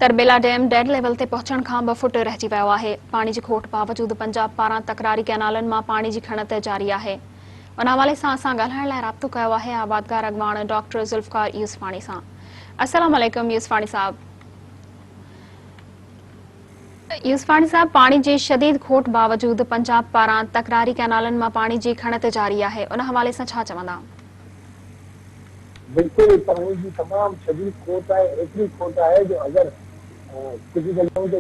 Tarbela dam dad level تي پهچڻ کان ٻه فوٽ رهجي ويو آهي، پاڻي جي کوٽ باوجود پنجاب پاران تڪراري ڪئنالن مان پاڻي جي کڻت جاري آهي. ان حوالي سان اسان ڳالهائڻ لاء رابطو ڪيو آهي آبادگار اڳواڻ ڊاڪٽر ذوالفقار يوسفاڻي سان. السلام عليڪم يوسفاڻي صاحب. يوسفاڻي صاحب پاڻي جي شديد کوٽ باوجود پنجاب پاران تڪراري ڪئنالن مان پاڻي جي کڻت جاري آهي ان حوالي سان ڇا چوندا؟ بلڪل پاڻي جي تمام شديد کوٽ آهي ايتري کوٽ آهي جو اگر ڪجهه جڳهيون تي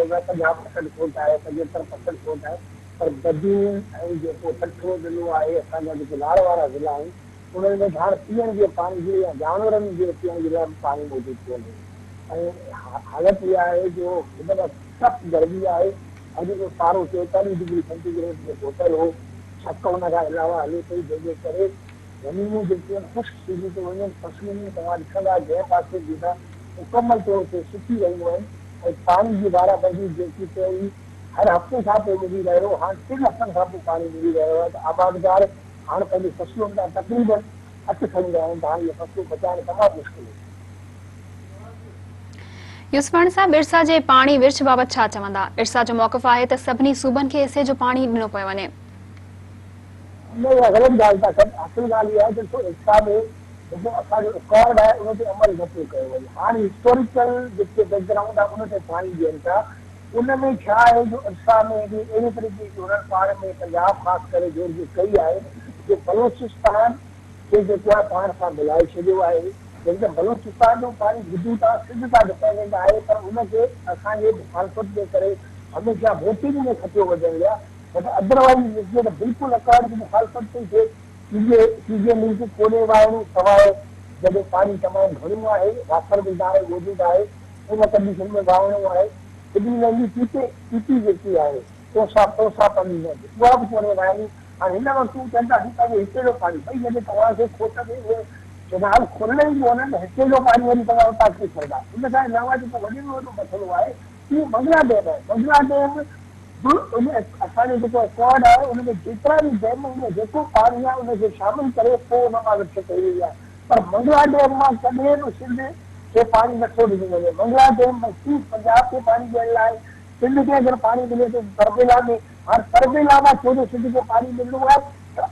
به اسين چئون ٿا 50% کوٽ آهي 75% کوٽ آهي پر بدين ۽ جيڪو ٺٽو ضلعو آهي اسان جا جيڪي لاڙ وارا ضلعا آهن انهن ۾ ته هاڻ پيئڻ جي پاڻي جي يا جانورن جي پيئڻ جي لاء به پاڻي موجود ڪونهي ۽ حالت اها آهي جو هن وقت سخت گرمي آهي اڄ جو پارو 44 ڊگري سينٽي گريڊ تي پهتل هو ڇڪ ان کان علاوه هلي پئي جنهن جي ڪري زمينون جيڪي آهن خشڪ ٿينديون ٿيون وڃن، فصلون توهان ڏسندا جنهن پاسي به ويندا مڪمل طور تي سڪي رهيون آهن ۽ پاڻي جي وارابندي جيڪي پهرين هر هفتي کان پوء ملي رهيو هو هاڻ ٽن هفتن کان پوء پاڻي ملي رهيو آهي ته آبادگار هاڻ پنهنجي فصلن تان تقريبن هٿ کڻي رهيا آهن ته هاڻ اهي فصلون بچائڻ تمام مشڪل هوندو. يوسفاڻي صاحب ارسا جي پاڻي ورڇ بابت ڇا چوندا؟ ارسا جو موقف آهي ته سڀني صوبن کي حصي جو پاڻي ڏنو پيو وڃي. نه اها غلط ڳالهه ٿا ڪن، اصل ڳالهه اها آهي ته ڏسو ارسا ۾ جيڪو اسان جو رڪارڊ آهي ان تي عمل نه پيو ڪيو وڃي، هاڻ هسٽوريڪل جيڪي بيڪ گرائونڊ آهي ان تي پاڻي ڏين ٿا، ان ۾ ڇا آهي جو ارسا ۾ به اهڙي طريقي جي هنن پاڻ ۾ پنجاب خاص ڪري جوڙجڪ ڪئي آهي جو بلوچستان کي جيڪو آهي پاڻ سان ملائي ڇڏيو آهي، جڏهن ته بلوچستان جو پاڻي گدو تان سنڌ تان ڊپينڊنٽ آهي پر ان کي اسان جي مخالفت جي ڪري هميشه ووٽنگ ۾ کٽيو وڃڻ ليا نه ته ادروائيز ڏسجي ته بلڪل اڪارڊ جي مخالفت پئي ٿئي. سي جي جي لنڪ ڪونهي واهڻو سواء جڏهن پاڻي تمام گهڻو آهي وافر مقدار ۾ موجود آهي ان ڪنڊيشن ۾ واهڻو آهي similarly P P P P جيڪي آهي توسا توسا پني نئند اها به ڪونهي واهڻي هاڻي هن وقت هو چون ٿا اسين پنهنجي حصي جو پاڻي ڀئي جڏهن توهان کي کوٽ ۾ اهي ڪئنال کولڻ ئي ڪونهن ته حصي جو پاڻي وري توهان اتان ڪيئن کڻندا ان کان علاوه جيڪو وڏي ۾ وڏو مسئلو آهي اهو منگلا ڊيم آهي، منگلا ڊيم به ان اسان جو جيڪو اڪارڊ آهي ان ۾ جيترا به ڊيم آهن يا جيڪو پاڻي آهي ان کي شامل ڪري پوء ان مان ورڇ ڪئي وئي آهي پر منگلا ڊيم مان ڪڏهن به سنڌ کي پاڻي نه ٿو ڏنو وڃي، منگلا ڊيم مخصوص پنجاب کي پاڻي ڏيڻ لاء آهي، سنڌ کي اگر پاڻي ملي ٿو ته تربيلا ۾ هاڻ تربيلا مان ڇو جو سنڌ کي پاڻي ملڻو آهي ته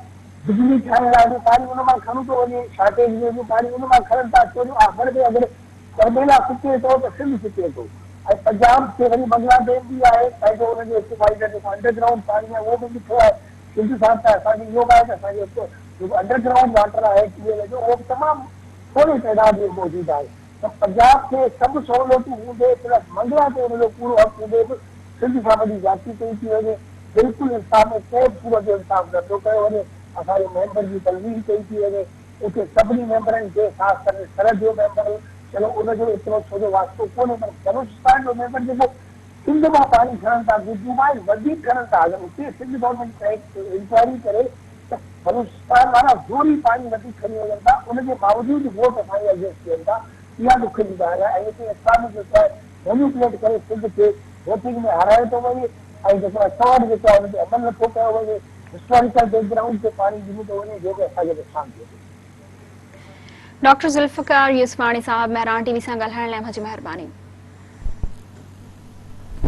بجلي ٺاهڻ لاء به پاڻي ان مان کڻو ٿو وڃي، شارٽيج ۾ به پاڻي ان مان کڻن ٿا ڇو جو آخر ۾ اگر تربيلا سڪي ٿو ته سنڌ سڪي ٿو ۽ پنجاب کي وري بنگلا ڊيم به آهي پنهنجو ان جو هڪ وائيڊر جيڪو انڊر گرائونڊ پاڻي آهي اهو به مٺو آهي سنڌ سان ته اسان کي اهو به آهي ته اسان جو هڪ جيڪو انڊر گرائونڊ واٽر آهي ٽيو ويل جو اهو به تمام ٿوري تعداد ۾ موجود آهي ته پنجاب کي سڀ سهولتون هوندي پلس منگلا تي ان جو پورو حق هوندي به سنڌ سان وڏي زيادتي ڪئي ٿي وڃي بلڪل انصاف ۾ ڪنهن به صورت جو انصاف نه پيو ڪيو وڃي اسان جي ميمبر جي تلوين ڪئي ٿي وڃي اتي سڀني ميمبرن کي خاص ڪري سرحد جو ميمبر چلو ان جو ايترو ڇو جو واسطو ڪونهي پر بلوچستان جو ميمبر جيڪو سنڌ مان پاڻي کڻن ٿا گجو مان ۽ وڌيڪ کڻن ٿا اگر اتي سنڌ گورنمينٽ انڪوائري ڪري ته بلوچستان وارا زوري پاڻي وڌيڪ کڻي وڃن ٿا ان جي باوجود ووٽ اسان جي اگينسٽ ڏين ٿا اها ڏک جي ڳالهه آهي ۽ اتي اسلامي جيڪو آهي مينيپوليٽ ڪري سنڌ کي ووٽنگ ۾ هارايو ٿو وڃي ۽ جيڪو اڪارڊ جيڪو آهي ان تي عمل نٿو ڪيو وڃي هسٽاريڪل بيڪ گرائونڊ تي پاڻي ڏنو ٿو وڃي جنهن ۾ اسان کي نقصان ٿئي ٿو. ڊاڪٽر ذوالفقار يوسفاڻي صاحب مهراڻ ٽي وي سان ڳالهائڻ لاء اوهان جي مهرباني.